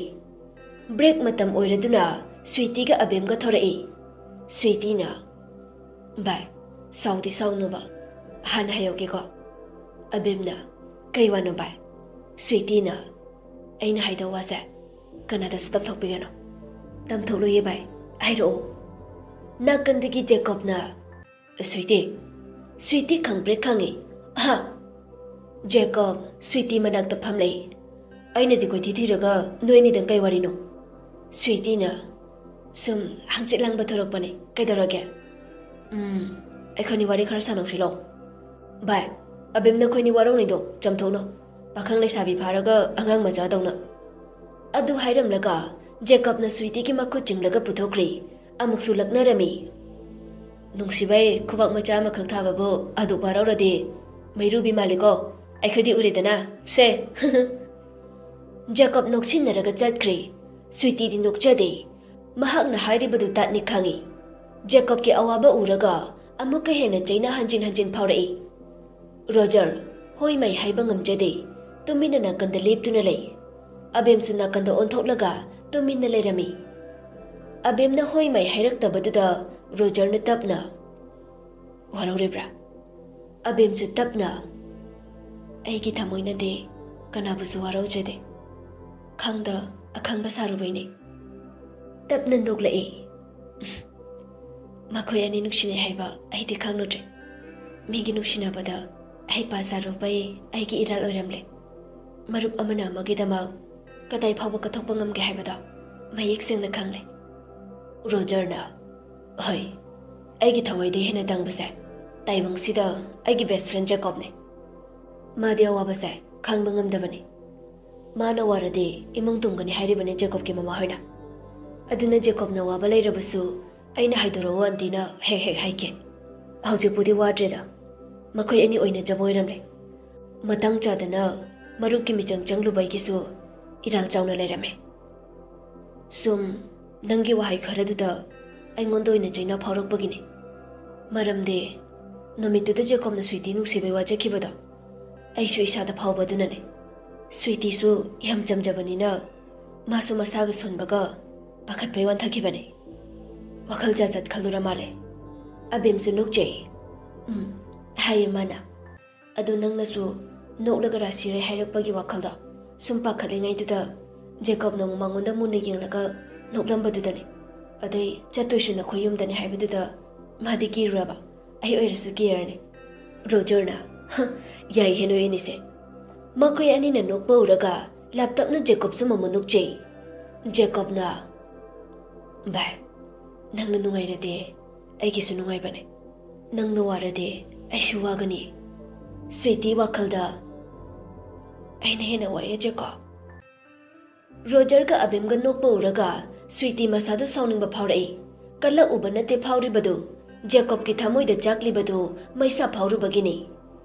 ꯕ꯭ꯔꯦꯛ ꯃꯇꯝ ꯑꯣꯏꯔꯗꯨꯅ ꯁ꯭ꯋꯤꯇꯤꯒ ꯑꯕꯦꯝꯒ ꯊꯣꯔꯛꯏ꯫ ꯁ꯭ꯋꯤꯇꯤꯅ, "ꯚꯥꯏ, ꯁꯥꯎꯗꯤ ꯁꯥꯎꯅꯨꯕ, ꯍꯥꯟꯅ ꯍꯥꯏꯍꯧꯒꯦꯀꯣ꯫" ꯑꯕꯦꯝꯅ, "ꯀꯩ ꯋꯥꯅꯣ ꯚꯥꯏ?" ꯁ꯭ꯋꯤꯇꯤꯅ, "ꯑꯩꯅ ꯍꯥꯏꯗꯧ ꯋꯥꯁꯦ ꯀꯅꯥꯗꯁꯨ ꯇꯝꯊꯣꯛꯄꯤꯒꯅꯨ꯫" "ꯇꯝꯊꯣꯛꯂꯣꯏꯌꯦ ꯚꯥꯏ, ꯍꯥꯏꯔꯛꯑꯣ꯫" ꯅꯥꯀꯟꯗꯒꯤ ꯖꯦꯀꯣꯕꯅ, "ꯁ꯭ꯋꯤꯇꯤ, ꯁ꯭ꯋꯤꯇꯤ ꯈꯪꯕ꯭ꯔꯦ ꯈꯪꯉꯤ꯫" "ꯍꯥ?" ꯖꯦꯀꯣꯕ ꯁ꯭ꯋꯤꯇꯤ ꯃꯅꯥꯛꯇ ꯐꯝꯂꯛꯏ꯫ "ꯑꯩꯅꯗꯤ ꯀꯣꯏꯊꯤ ꯊꯤꯔꯒ ꯅꯣꯏ ꯑꯅꯤꯗꯪ ꯀꯩ ꯋꯥꯔꯤꯅꯣ?" ꯁ꯭ꯋꯤꯇꯤꯅ, "ꯁꯨꯝ ꯍꯪꯆꯤꯠ ꯂꯥꯡꯕ ꯊꯣꯔꯛꯄꯅꯦ, ꯀꯩꯗꯧꯔꯒꯦ?" "ꯎꯝ, ꯑꯩꯈꯣꯏꯅꯤ ꯋꯥꯔꯤ ꯈꯔ ꯁꯥꯟꯅꯧꯁꯤ ꯂꯥꯎ꯫" "ꯚꯥꯏ, ꯑꯕꯦꯝ ꯅꯈꯣꯏꯅꯤ ꯋꯥꯔꯧꯅꯩꯗꯣ ꯆꯝꯊꯣꯛꯅꯧ, ꯄꯥꯈꯪ ꯂꯩꯁꯥꯕꯤ ꯐꯥꯔꯒ ꯑꯉꯥꯡ ꯃꯆꯥꯗꯧꯅ꯫" ꯑꯗꯨ ꯍꯥꯏꯔꯝꯂꯒ ꯖꯦꯀꯕꯅ ꯁ꯭ꯋꯤꯇꯤꯒꯤ ꯃꯈꯨꯠ ꯆꯤꯡꯂꯒ ꯄꯨꯊꯣꯛꯈ꯭ꯔꯦ꯫ ꯑꯃꯨꯛꯁꯨ ꯂꯛꯅꯔꯝꯃꯤ꯫ "ꯅꯨꯡꯁꯤꯕꯩ ꯈꯨꯕꯥꯛ ꯃꯆꯥ ꯑꯃꯈꯛ ꯊꯥꯕꯕꯨ ꯑꯗꯨꯛ ꯋꯥꯔꯧꯔꯗꯤ ꯃꯩꯔꯨꯕꯤ ꯃꯥꯜꯂꯤꯀꯣ, ꯑꯩꯈꯣꯏꯗꯤ ꯎꯔꯦꯗꯅ, ꯁꯦ꯫" ꯖꯦꯀꯕ ꯅꯣꯛꯁꯤꯟꯅꯔꯒ ꯆꯠꯈ꯭ꯔꯦ꯫ ꯁ꯭ꯋꯤꯇꯤꯗꯤ ꯅꯣꯛꯆꯗꯦ꯫ ꯃꯍꯥꯛꯅ ꯍꯥꯏꯔꯤꯕꯗꯨ ꯇꯥꯠꯅꯤ ꯈꯪꯏ꯫ ꯖꯦꯀꯕꯀꯤ ꯑꯋꯥꯕ ꯎꯔꯒ ꯑꯃꯨꯛꯀ ꯍꯦꯟꯅ ꯆꯩꯅꯥ ꯍꯟꯖꯤꯟ ꯍꯟꯖꯤꯟ ꯐꯥꯎꯔꯛꯏ꯫ ꯔꯣꯖꯔ, ꯍꯣꯏ ꯃꯥꯏ ꯍꯥꯏꯕ ꯉꯝꯖꯗꯦ꯫ ꯇꯨꯃꯤꯟꯅ ꯅꯥꯀꯟꯗ ꯂꯦꯞꯇꯨꯅ ꯂꯩ꯫ ꯑꯕꯦꯝꯁꯨ ꯅꯥꯀꯟꯗ ꯑꯣꯟꯊꯣꯛꯂꯒ ꯇꯨꯃꯤꯟꯅ ꯂꯩꯔꯝꯃꯤ꯫ ꯑꯕꯦꯝꯅ ꯍꯣꯏ ꯃꯥꯏ ꯍꯥꯏꯔꯛꯇꯕꯗꯨꯗ ꯔꯣꯖꯔꯅ ꯇꯞꯅ, "ꯋꯥꯔꯧꯔꯤꯕ꯭ꯔꯥ?" ꯑꯕꯦꯝꯁꯨ ꯇꯞꯅ, "ꯑꯩꯒꯤ ꯊꯃꯣꯏꯅꯗꯤ ꯀꯅꯥꯕꯨꯁꯨ ꯋꯥꯔꯧꯖꯗꯦ꯫ ꯈꯪꯗ ꯑꯈꯪꯕ ꯁꯥꯔꯨꯕꯩꯅꯦ꯫" ꯇꯞꯅ ꯅꯣꯛꯂꯛꯏ꯫ "ꯃꯈꯣꯏ ꯑꯅꯤ ꯅꯨꯡꯁꯤꯅꯩ ꯍꯥꯏꯕ ꯑꯩꯗꯤ ꯈꯪꯂꯨꯗ꯭ꯔꯦ꯫ ꯃꯤꯒꯤ ꯅꯨꯡꯁꯤꯅꯕꯗ ꯍꯩꯄꯥ ꯁꯥꯔꯨꯕꯩ ꯑꯩꯒꯤ ꯏꯔꯥꯜ ꯑꯣꯏꯔꯝꯂꯦ꯫ ꯃꯔꯨꯞ ꯑꯃꯅ ꯑꯃꯒꯤꯗꯃꯛ ꯀꯗꯥꯏ ꯐꯥꯎꯕ ꯀꯠꯊꯣꯛꯄ ꯉꯝꯒꯦ ꯍꯥꯏꯕꯗꯣ ꯃꯌꯦꯛ ꯁꯦꯡꯅ ꯈꯪꯂꯦ꯫ ꯔꯣꯖꯔꯅ, "ꯍꯣꯏ, ꯑꯩꯒꯤ ꯊꯋꯥꯏꯗꯩ ꯍꯦꯟꯅ ꯇꯥꯡꯕꯁꯦ ꯇꯥꯏꯕꯪꯁꯤꯗ ꯑꯩꯒꯤ ꯕꯦꯁ ꯐ꯭ꯔꯦꯟ ꯖꯦꯀꯣꯕꯅꯦ꯫ ꯃꯥꯗꯤ ꯑꯋꯥꯕꯁꯦ ꯈꯥꯡꯕ ꯉꯝꯗꯕꯅꯤ꯫ ꯃꯥꯅ ꯋꯥꯔꯗꯤ ꯏꯃꯨꯡ ꯇꯨꯝꯒꯅꯤ ꯍꯥꯏꯔꯤꯕꯅꯤ ꯖꯦꯀꯣꯕꯀꯤ ꯃꯃꯥꯍꯣꯏꯅ꯫ ꯑꯗꯨꯅ ꯖꯦꯀꯣꯕꯅ ꯋꯥꯕ ꯂꯩꯔꯕꯁꯨ ꯑꯩꯅ ꯍꯥꯏꯗꯣꯔꯛꯑꯣ ꯑꯟꯇꯤꯅ ꯍꯦꯛ ꯍꯦꯛ ꯍꯥꯏꯈꯤ꯫ ꯍꯧꯖꯤꯛꯄꯨꯗꯤ ꯋꯥꯗ꯭ꯔꯦꯗ꯫ ꯃꯈꯣꯏ ꯑꯅꯤ ꯑꯣꯏꯅꯖꯕ ꯑꯣꯏꯔꯝꯂꯦ꯫ ꯃꯇꯥꯡ ꯆꯥꯗꯅ ꯃꯔꯨꯞꯀꯤ ꯃꯤꯆꯪ ꯆꯪꯂꯨꯕ ꯑꯩꯒꯤꯁꯨ ꯏꯔꯥꯜ ꯆꯥꯎꯅ ꯂꯩꯔꯝꯃꯦ꯫ ꯁꯨꯝ ꯅꯪꯒꯤ ꯋꯥꯍꯩ ꯈꯔꯗꯨꯗ ꯑꯩꯉꯣꯟꯗ ꯑꯣꯏꯅ ꯆꯩꯅꯥ ꯐꯥꯎꯔꯛꯄꯒꯤꯅꯤ꯫ ꯃꯔꯝꯗꯤ ꯅꯨꯃꯤꯠꯇꯨꯗ ꯖꯦꯀꯣꯕꯅ ꯁ꯭ꯋꯤꯇꯤ ꯅꯨꯡꯁꯤꯕꯩ ꯋꯥꯖꯈꯤꯕꯗꯣ ꯑꯩꯁꯨ ꯏꯁꯥꯗ ꯐꯥꯎꯕ ꯑꯗꯨꯅꯅꯦ꯫ ꯁ꯭ꯋꯤꯇꯤꯁꯨ ꯌꯥꯝ ꯆꯝꯖꯕꯅꯤꯅ ꯃꯥꯁꯨ ꯃꯁꯥꯒ ꯁꯣꯟꯕꯒ ꯄꯥꯈꯠꯄꯩ ꯋꯥꯟꯊꯈꯤꯕꯅꯦ꯫ ꯋꯥꯈꯜ ꯖꯥꯠ ꯖꯥꯠ ꯈꯜꯂꯨꯔ ꯃꯥꯜꯂꯦ꯫ ꯑꯕꯦꯝꯁꯨ ꯅꯣꯛꯆꯩ꯫ "ꯎꯝ," ꯍꯥꯏꯌꯦ ꯃꯥꯅ꯫ "ꯑꯗꯨ ꯅꯪꯅꯁꯨ ꯅꯣꯛꯂꯒ ꯔꯥꯁꯤꯔꯩ ꯍꯥꯏꯔꯛꯄꯒꯤ ꯋꯥꯈꯜꯗꯣ ꯁꯨꯝ ꯄꯥꯈꯠꯂꯤꯉꯩꯗꯨꯗ ꯖꯦꯀꯣꯕꯅ ꯑꯃꯨꯛ ꯃꯉꯣꯟꯗ ꯃꯨꯟꯅ ꯌꯦꯡꯂꯒ ꯅꯣꯛꯂꯝꯕꯗꯨꯗꯅꯦ꯫ ꯑꯗꯩ ꯆꯠꯇꯣꯏꯁꯨ ꯅꯈꯣꯏ ꯌꯨꯝꯗꯅꯦ ꯍꯥꯏꯕꯗꯨꯗ ꯃꯥꯗꯤ ꯀꯤꯔꯨꯔꯕ, ꯑꯩ ꯑꯣꯏꯔꯁꯨ ꯀꯤꯔꯅꯤ꯫" ꯔꯣꯖꯔꯅ, "ꯍ, ꯌꯥꯏꯍꯦ ꯅꯣꯏ ꯑꯅꯤꯁꯦ꯫" ꯃꯈꯣꯏ ꯑꯅꯤꯅ ꯅꯣꯛꯄ ꯎꯔꯒ ꯂꯥꯞꯇꯛꯅ ꯖꯦꯀꯣꯕꯁꯨ ꯃꯃꯨ ꯅꯣꯛꯆꯩ꯫ ꯖꯦꯀꯣꯕꯅ, "ꯚꯥꯏ, ꯅꯪꯅ ꯅꯨꯡꯉꯥꯏꯔꯗꯤ ꯑꯩꯒꯤꯁꯨ ꯅꯨꯡꯉꯥꯏꯕꯅꯦ꯫ ꯅꯪꯅ ꯋꯥꯔꯗꯤ ꯑꯩꯁꯨ ꯋꯥꯒꯅꯤ꯫ ꯁ꯭ꯋꯤꯇꯤ ꯋꯥꯈꯜꯗ ꯑꯩꯅ ꯍꯦꯟꯅ ꯋꯥꯏꯑꯦ ꯖꯦꯀꯣꯕ꯫" ꯔꯣꯖꯔꯒ ꯑꯕꯤꯝꯒ ꯅꯣꯛꯄ ꯎꯔꯒ ꯁ꯭ꯋꯤꯇꯤ ꯃꯁꯥꯗ ꯁꯥꯎꯅꯤꯡꯕ ꯐꯥꯎꯔꯛꯏ꯫ ꯀꯜꯂꯛꯎꯕ ꯅꯠꯇꯦ ꯐꯥꯎꯔꯤꯕꯗꯨ, ꯖꯦꯀꯣꯕꯀꯤ ꯊꯃꯣꯏꯗ ꯆꯥꯛꯂꯤꯕꯗꯨ ꯃꯩꯁꯥ ꯐꯥꯎꯔꯨꯕꯒꯤꯅꯤ꯫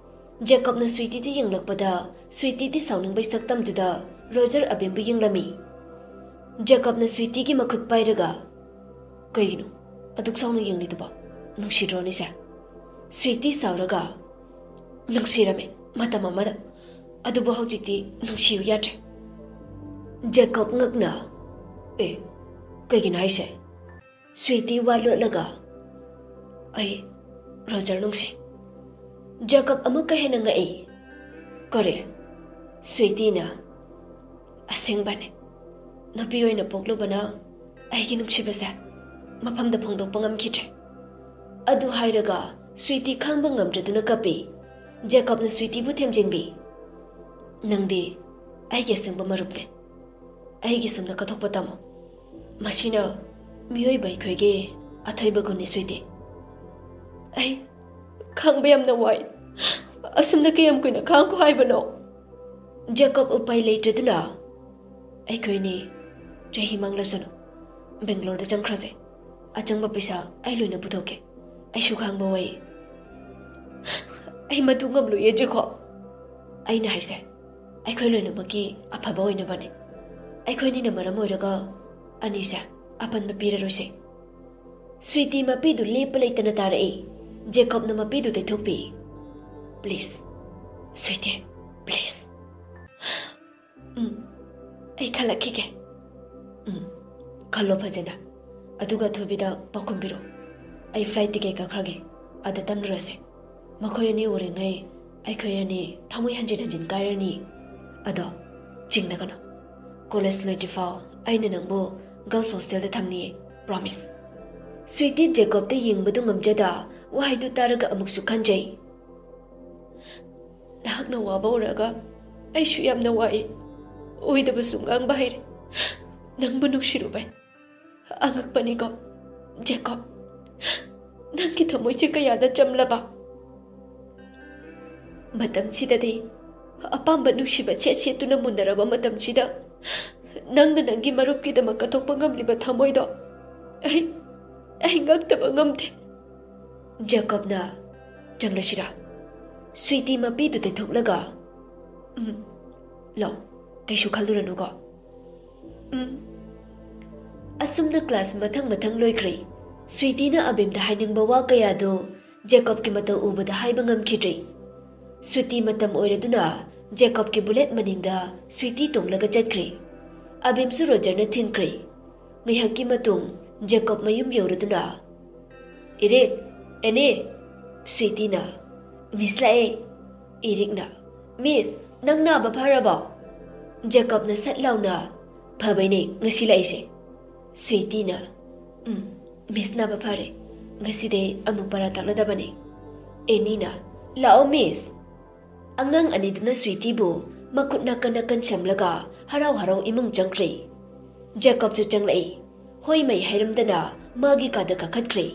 ꯖꯦꯀꯣꯕꯅ ꯁ꯭ꯋꯤꯇꯤꯗ ꯌꯦꯡꯂꯛꯄꯗ ꯁ꯭ꯋꯤꯇꯤꯗꯤ ꯁꯥꯎꯅꯤꯡꯕꯩ ꯁꯛꯇꯝꯗꯨꯗ ꯔꯣꯖꯔ ꯑꯕꯤꯝꯕꯨ ꯌꯦꯡꯂꯝꯃꯤ꯫ ꯖꯦꯀꯣꯕꯅ ꯁ꯭ꯋꯤꯇꯤꯒꯤ ꯃꯈꯨꯠ ꯄꯥꯏꯔꯒ, "ꯀꯩꯒꯤꯅꯣ ꯑꯗꯨꯛ ꯁꯥꯎꯅ ꯌꯦꯡꯂꯤꯗꯨꯕꯣ? ꯅꯨꯡꯁꯤꯗ꯭ꯔꯣ ꯑꯅꯤꯁꯦ?" ꯁ꯭ꯋꯤꯇꯤ ꯁꯥꯎꯔꯒ, "ꯅꯨꯡꯁꯤꯔꯝꯃꯦ ꯃꯇꯝ ꯑꯃꯗ, ꯑꯗꯨꯕꯨ ꯍꯧꯖꯤꯛꯇꯤ ꯅꯨꯡꯁꯤꯌꯨ ꯌꯥꯗ꯭ꯔꯦ꯫" ꯖꯦꯀꯣꯕ ꯉꯛꯅ, "ꯑꯦ, ꯀꯩꯒꯤꯅꯣ ꯍꯥꯏꯁꯦ?" ꯁ꯭ꯋꯤꯇꯤ ꯋꯥ ꯂꯣꯠꯂꯒ, "ꯑꯩ ꯔꯣꯖꯔ ꯅꯨꯡꯁꯤ꯫" ꯖꯦꯀꯣꯕ ꯑꯃꯨꯛꯀ ꯍꯦꯟꯅ ꯉꯛꯏ꯫ "ꯀꯔꯤ?" ꯁ꯭ꯋꯤꯇꯤꯅ, "ꯑꯁꯦꯡꯕꯅꯦ, ꯅꯨꯄꯤ ꯑꯣꯏꯅ ꯄꯣꯛꯂꯨꯕꯅ ꯑꯩꯒꯤ ꯅꯨꯡꯁꯤꯕꯁꯦ ꯃꯐꯝꯗ ꯐꯣꯡꯗꯣꯛꯄ ꯉꯝꯈꯤꯗ꯭ꯔꯦ꯫" ꯑꯗꯨ ꯍꯥꯏꯔꯒ ꯁ꯭ꯋꯤꯇꯤ ꯈꯥꯡꯕ ꯉꯝꯗ꯭ꯔꯗꯨꯅ ꯀꯞꯄꯤ꯫ ꯖꯦꯀꯣꯕꯅ ꯁ꯭ꯋꯤꯇꯤꯕꯨ ꯊꯦꯝꯖꯤꯟꯕꯤ꯫ "ꯅꯪꯗꯤ ꯑꯩꯒꯤ ꯑꯁꯦꯡꯕ ꯃꯔꯨꯞꯅꯦ꯫ ꯑꯩꯒꯤ ꯁꯨꯝꯅ ꯀꯠꯊꯣꯛꯄ ꯇꯝꯃꯨ꯫ ꯃꯁꯤꯅ ꯃꯤꯑꯣꯏꯕ ꯑꯩꯈꯣꯏꯒꯤ ꯑꯊꯣꯏꯕ ꯒꯨꯟꯅꯤ, ꯁ꯭ꯋꯤꯇꯤ꯫ ꯑꯩ ꯈꯪꯕ ꯌꯥꯝꯅ ꯋꯥꯏ꯫ ꯑꯁꯨꯝꯅ ꯀꯌꯥꯝ ꯀꯨꯏꯅ ꯈꯥꯡꯈꯣ ꯍꯥꯏꯕꯅꯣ? ꯖꯦꯀꯣꯕ ꯎꯄꯥꯏ ꯂꯩꯇ꯭ꯔꯗꯨꯅ, "ꯑꯩꯈꯣꯏꯅꯤ ꯆꯍꯤ ꯃꯥꯡꯂꯁꯅꯨ, ꯕꯦꯡꯒ꯭ꯂꯣꯔꯗ ꯆꯪꯈ꯭ꯔꯁꯦ꯫ ꯑꯆꯪꯕ ꯄꯩꯁꯥ ꯑꯩ ꯂꯣꯏꯅ ꯄꯨꯊꯣꯛꯀꯦ꯫ ꯑꯩꯁꯨ ꯈꯥꯡꯕ ꯋꯥꯏ꯫" "ꯑꯩ ꯃꯗꯨ ꯉꯝꯂꯣꯏꯌꯦ, ꯖꯦꯀꯣꯕ꯫" ꯑꯩꯅ ꯍꯥꯏꯁꯦ, ꯑꯩꯈꯣꯏ ꯂꯣꯏꯅꯃꯛꯀꯤ ꯑꯐꯕ ꯑꯣꯏꯅꯕꯅꯦ꯫ ꯑꯩꯈꯣꯏꯅꯤꯅ ꯃꯔꯝ ꯑꯣꯏꯔꯒ ꯑꯅꯤꯁꯦ ꯑꯄꯟꯕ ꯄꯤꯔꯔꯣꯏꯁꯦ꯫ ꯁ꯭ꯋꯤꯇꯤ ꯃꯄꯤꯗꯨ ꯂꯦꯞꯄ ꯂꯩꯇꯅ ꯇꯥꯔꯛꯏ꯫ ꯖꯦꯀꯣꯕꯅ ꯃꯄꯤꯗꯨ ꯇꯩꯊꯣꯛꯄꯤ꯫ "Please, sweety, please." "ꯎꯝ, ꯑꯩ ꯈꯜꯂꯛꯈꯤꯒꯦ꯫" "ꯎꯝ, ꯈꯜꯂꯣ ꯐꯖꯅ꯫ ꯑꯗꯨꯒ ꯑꯊꯨꯕꯤꯗ ꯄꯥꯎꯈꯨꯝ ꯄꯤꯔꯣ꯫ ꯑꯩ ꯐ꯭ꯂꯥꯏꯠ ꯇꯤꯀꯦꯠ ꯀꯛꯈ꯭ꯔꯒꯦ꯫ ꯑꯗ ꯇꯝꯂꯨꯔꯁꯦ꯫ ꯃꯈꯣꯏ ꯑꯅꯤ ꯎꯔꯤꯉꯩ ꯑꯩꯈꯣꯏ ꯑꯅꯤ ꯊꯃꯣꯏ ꯍꯟꯖꯤꯟ ꯍꯟꯖꯤꯟ ꯀꯥꯏꯔꯅꯤ꯫ ꯑꯗꯣ ꯆꯤꯡꯅꯒꯅꯨ꯫ ꯀꯣꯂꯦꯖ ꯂꯣꯏꯗ꯭ꯔꯤꯐꯥꯎ ꯑꯩꯅ ꯅꯪꯕꯨ ꯒꯔꯜꯁ ꯍꯣꯁꯇꯦꯜꯗ ꯊꯝꯅꯤꯌꯦ, ꯄ꯭ꯔꯣꯃꯤꯁ꯫" ꯁ꯭ꯋꯤꯇꯤ ꯖꯦꯀꯣꯕꯇ ꯌꯦꯡꯕꯗꯨ ꯉꯝꯖꯗ ꯋꯥꯍꯩꯗꯨ ꯇꯥꯔꯒ ꯑꯃꯨꯛꯁꯨ ꯈꯟꯖꯩ꯫ "ꯅꯍꯥꯛꯅ ꯋꯥꯕ ꯎꯔꯒ ꯑꯩꯁꯨ ꯌꯥꯝꯅ ꯋꯥꯏ꯫ ꯑꯣꯏꯗꯕꯁꯨ ꯉꯥꯡꯕ ꯍꯩꯔꯦ꯫ ꯅꯪꯕꯨ ꯅꯨꯡꯁꯤꯔꯨꯕꯩ꯫ ꯑꯉꯛꯄꯅꯤꯀꯣ, ꯖꯦꯀꯣꯕ꯫ ꯅꯪꯒꯤ ꯊꯃꯣꯏꯁꯦ ꯀꯌꯥꯗ ꯆꯝꯂꯕ꯫ ꯃꯇꯝꯁꯤꯗꯗꯤ ꯑꯄꯥꯝꯕ ꯅꯨꯡꯁꯤꯕ ꯁꯦꯠ ꯁꯦꯠꯇꯨꯅ ꯃꯨꯟꯅꯔꯕ ꯃꯇꯝꯁꯤꯗ ꯅꯪꯅ ꯅꯪꯒꯤ ꯃꯔꯨꯞꯀꯤꯗꯃꯛ ꯀꯠꯊꯣꯛꯄ ꯉꯝꯂꯤꯕ ꯊꯃꯣꯏꯗꯣ ꯑꯩ, ꯑꯩ ꯉꯛꯇꯕ ꯉꯝꯗꯦ꯫" "ꯖꯦꯀꯣꯕꯅ ꯆꯪꯂꯁꯤꯔꯥ?" ꯁ꯭ꯋꯤꯇꯤ ꯃꯄꯤꯗꯨ ꯇꯩꯊꯣꯛꯂꯒ, "ꯎꯝ, ꯂꯧ, ꯀꯩꯁꯨ ꯈꯜꯂꯨꯔꯅꯨꯀꯣ꯫" "ꯎꯝ꯫" ꯑꯁꯨꯝꯅ ꯀ꯭ꯂꯥꯁ ꯃꯊꯪ ꯃꯊꯪ ꯂꯣꯏꯈ꯭ꯔꯦ꯫ ꯁ꯭ꯋꯤꯇꯤꯅ ꯑꯕꯤꯝꯗ ꯍꯥꯏꯅꯤꯡꯕ ꯋꯥ ꯀꯌꯥꯗꯨ ꯖꯦꯀꯣꯕꯀꯤ ꯃꯇꯧ ꯎꯕꯗ ꯍꯥꯏꯕ ꯉꯝꯈꯤꯗ꯭ꯔꯦ꯫ ꯁꯨꯇꯤ ꯃꯇꯝ ꯑꯣꯏꯔꯗꯨꯅ ꯖꯦꯀꯣꯕꯀꯤ ꯕꯨꯂꯦꯠ ꯃꯅꯤꯡꯗ ꯁ꯭ꯋꯤꯇꯤ ꯇꯣꯡꯂꯒ ꯆꯠꯈ꯭ꯔꯦ꯫ ꯑꯕꯤꯝꯁꯨ ꯔꯣꯖꯔꯅ ꯊꯤꯟꯈ꯭ꯔꯦ꯫ ꯉꯥꯏꯍꯥꯛꯀꯤ ꯃꯇꯨꯡ ꯖꯦꯀꯣꯕ ꯃꯌꯨꯝ ꯌꯧꯔꯗꯨꯅ, "ꯏꯔꯤꯛ, ꯑꯦꯅꯤ?" ꯁ꯭ꯋꯤꯇꯤꯅ, "ꯃꯤꯁ ꯂꯥꯛꯑꯦ꯫" ꯏꯔꯤꯛꯅ, "ꯃꯤꯁ, ꯅꯪ ꯅꯥꯕ ꯐꯔꯕꯣ?" ꯖꯦꯀꯣꯕꯅ ꯁꯠ ꯂꯥꯎꯅ, "ꯐꯕꯩꯅꯦ ꯉꯁꯤ ꯂꯥꯛꯏꯁꯦ꯫" ꯁ꯭ꯋꯤꯇꯤꯅ, "ꯎꯝ, ꯃꯤꯁ ꯅꯥꯕ ꯐꯔꯦ꯫ ꯉꯁꯤꯗꯩ ꯑꯃꯨꯛ ꯄꯔꯥ ꯇꯥꯛꯅꯗꯕꯅꯦ꯫" ꯑꯦꯅꯤꯅ, "ꯂꯥꯛꯑꯣ ꯃꯤꯁ꯫" ꯑꯉꯥꯡ ꯑꯅꯤꯗꯨꯅ ꯁ꯭ꯋꯤꯇꯤꯕꯨ ꯃꯈꯨꯠ ꯅꯥꯀꯟ ꯅꯥꯀꯟ ꯁꯝꯂꯒ ꯍꯔꯥꯎ ꯍꯔꯥꯎ ꯏꯃꯨꯡ ꯆꯪꯈ꯭ꯔꯦ꯫ ꯖꯦꯀꯣꯕꯁꯨ ꯆꯪꯂꯛꯏ꯫ ꯍꯣꯏ ꯃꯩ ꯍꯥꯏꯔꯝꯗꯅ ꯃꯥꯒꯤ ꯀꯥꯗ ꯀꯥꯈꯠꯈ꯭ꯔꯦ꯫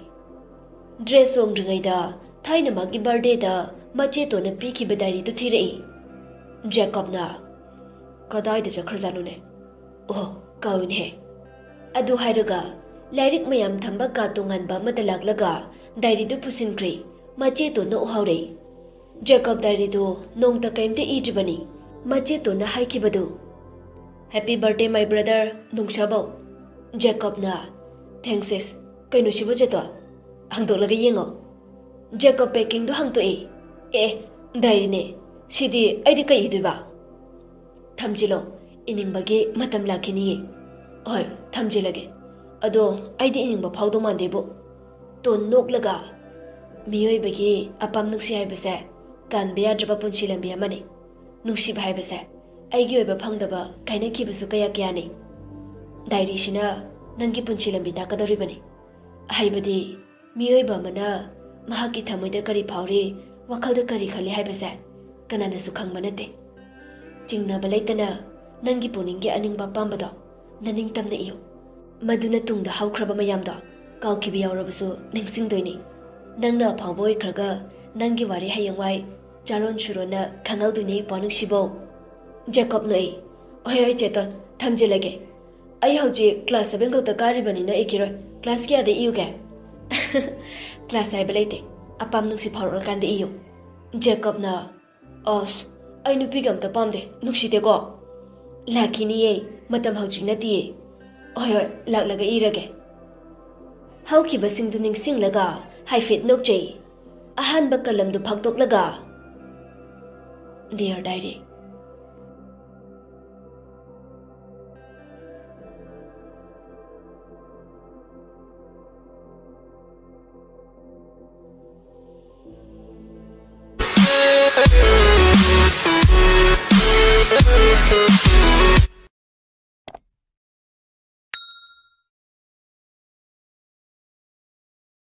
ꯗ꯭ꯔꯦꯁ ꯍꯣꯡꯗ꯭ꯔꯤꯉꯩꯗ ꯊꯥꯏꯅ ꯃꯥꯒꯤ ꯕꯥꯔꯗꯦꯗ ꯃꯆꯦ ꯇꯣꯟꯅ ꯄꯤꯈꯤꯕ ꯗꯥꯏꯔꯤꯗꯨ ꯊꯤꯔꯛꯏ꯫ ꯖꯦꯀꯣꯕꯅ, "ꯀꯗꯥꯏꯗ ꯆꯠꯈ꯭ꯔꯖꯥꯠꯅꯣꯅꯦ? ꯑꯣ, ꯀꯥꯎꯏꯅꯦꯍꯦ꯫" ꯑꯗꯨ ꯍꯥꯏꯔꯒ ꯂꯥꯏꯔꯤꯛ ꯃꯌꯥꯝ ꯊꯝꯕ ꯀꯥ ꯇꯣꯉꯥꯟꯕ ꯑꯃꯗ ꯂꯥꯛꯂꯒ ꯗꯥꯏꯔꯤꯗꯨ ꯄꯨꯁꯤꯟꯈ꯭ꯔꯦ꯫ ꯃꯆꯦ ꯇꯣꯟꯅ ꯎꯍꯧꯔꯦ꯫ ꯖꯦꯀꯣꯕ ꯗꯥꯏꯔꯤꯗꯨ ꯅꯣꯡꯇ ꯀꯩꯝꯇ ꯏꯗ꯭ꯔꯤꯕꯅꯤ꯫ ꯃꯆꯦ ꯇꯣꯟꯅ ꯍꯥꯏꯈꯤꯕꯗꯨ, "Happy birthday, my brother, ꯅꯣꯡꯁꯥꯕꯧ꯫" ꯖꯦꯀꯣꯕꯅ, "Thanks, sis꯫ ꯀꯩꯅꯣ ꯁꯤꯕꯨ, ꯆꯦꯇꯣꯟ? ꯍꯥꯡꯗꯣꯛꯂꯒ ꯌꯦꯡꯉꯣ꯫" ꯖꯦꯀꯣꯕ ꯄꯦꯀꯤꯡꯗꯨ ꯍꯥꯡꯗꯣꯛꯏ꯫ "ꯑꯦ, ꯗꯥꯏꯔꯤꯅꯦ꯫ ꯁꯤꯗꯤ ꯑꯩꯗꯤ ꯀꯩ ꯏꯗꯣꯏꯕ?" "ꯊꯝꯖꯤꯜꯂꯣ, ꯏꯅꯤꯡꯕꯒꯤ ꯃꯇꯝ ꯂꯥꯛꯈꯤꯅꯤꯌꯦ꯫" "ꯍꯣꯏ, ꯊꯝꯖꯤꯜꯂꯒꯦ꯫ ꯑꯗꯣ ꯑꯩꯗꯤ ꯏꯅꯤꯡꯕ ꯐꯥꯎꯗꯧ ꯃꯥꯟꯗꯦꯕꯨ꯫" ꯇꯣꯟ ꯅꯣꯛꯂꯒ, "ꯃꯤꯑꯣꯏꯕꯒꯤ ꯑꯄꯥꯝ ꯅꯨꯡꯁꯤ ꯍꯥꯏꯕꯁꯦ ꯀꯥꯟꯕ ꯌꯥꯗ꯭ꯔꯕ ꯄꯨꯟꯁꯤ ꯂꯝꯕꯤ ꯑꯃꯅꯤ꯫ ꯅꯨꯡꯁꯤꯕ ꯍꯥꯏꯕꯁꯦ ꯑꯩꯒꯤ ꯑꯣꯏꯕ ꯐꯪꯗꯕ ꯀꯥꯏꯅꯈꯤꯕꯁꯨ ꯀꯌꯥ ꯀꯌꯥꯅꯤ꯫ ꯗꯥꯏꯔꯤꯁꯤꯅ ꯅꯪꯒꯤ ꯄꯨꯟꯁꯤ ꯂꯝꯕꯤ ꯇꯥꯛꯀꯗꯧꯔꯤꯕꯅꯤ꯫ ꯍꯥꯏꯕꯗꯤ ꯃꯤꯑꯣꯏꯕ ꯑꯃꯅ ꯃꯍꯥꯛꯀꯤ ꯊꯃꯣꯏꯗ ꯀꯔꯤ ꯐꯥꯎꯔꯤ, ꯋꯥꯈꯜꯗ ꯀꯔꯤ ꯈꯜꯂꯤ ꯍꯥꯏꯕꯁꯦ ꯀꯅꯥꯅꯁꯨ ꯈꯪꯕ ꯅꯠꯇꯦ꯫ ꯆꯤꯡꯅꯕ ꯂꯩꯇꯅ ꯅꯪꯒꯤ ꯄꯨꯛꯅꯤꯡꯒꯤ ꯑꯅꯤꯡꯕ ꯑꯄꯥꯝꯕꯗꯣ ꯅꯅꯤꯡꯇꯝꯅ ꯏꯌꯨ꯫ ꯃꯗꯨꯅ ꯇꯨꯡꯗ ꯍꯧꯈ꯭ꯔꯕ ꯃꯌꯥꯝꯗꯣ ꯀꯥꯎꯈꯤꯕ ꯌꯥꯎꯔꯕꯁꯨ ꯅꯤꯡꯁꯤꯡꯗꯣꯏꯅꯤ꯫ ꯅꯪꯅ ꯑꯐꯥꯎꯕ ꯑꯣꯏꯈ꯭ꯔꯒ ꯅꯪꯒꯤ ꯋꯥꯔꯤ ꯍꯌꯦꯡꯋꯥꯏ ꯆꯥꯔꯣꯟ ꯁꯨꯔꯣꯟꯅ ꯈꯪꯍꯧꯗꯣꯏꯅꯤ, ꯏꯄ꯭ꯋꯥ ꯅꯨꯡꯁꯤꯕꯧ꯫" ꯖꯦꯀꯣꯕ ꯅꯣꯛꯏ꯫ "ꯍꯣꯏ, ꯍꯣꯏ, ꯆꯦꯇꯣꯟ, ꯊꯝꯖꯤꯜꯂꯒꯦ꯫ ꯑꯩ ꯍꯧꯖꯤꯛ ꯀ꯭ꯂꯥꯁ ꯁꯚꯦꯟ ꯈꯛꯇ ꯀꯥꯔꯤꯕꯅꯤꯅ ꯏꯈꯤꯔꯣꯏ꯫ ꯀ꯭ꯂꯥꯁ ꯀꯌꯥꯗ ꯏꯌꯨꯒꯦ?" "ꯀ꯭ꯂꯥꯁ ꯍꯥꯏꯕ ꯂꯩꯇꯦ, ꯑꯄꯥꯝ ꯅꯨꯡꯁꯤ ꯐꯥꯎꯔꯛꯂꯀꯥꯟꯗ ꯏꯌꯨ꯫" ꯖꯦꯀꯣꯕꯅ, "ꯑꯁ, ꯑꯩ ꯅꯨꯄꯤꯒ ꯑꯝꯇ ꯄꯥꯝꯗꯦ, ꯅꯨꯡꯁꯤꯗꯦꯀꯣ꯫" "ꯂꯥꯛꯈꯤꯅꯤꯌꯦ, ꯃꯇꯝ ꯍꯧꯖꯤꯛ ꯅꯠꯇꯤꯌꯦ꯫" "ꯍꯣꯏ, ꯍꯣꯏ, ꯂꯥꯛꯂꯒ ꯏꯔꯒꯦ꯫" ꯍꯧꯈꯤꯕꯁꯤꯡꯗꯨ ꯅꯤꯡꯁꯤꯡꯂꯒ ꯍꯥꯏꯐꯦꯠ ꯅꯣꯛꯆꯩ꯫ ꯑꯍꯥꯟꯕ ꯀꯂꯝꯗꯨ ꯐꯥꯛꯇꯣꯛꯂꯒ, "Dear diary,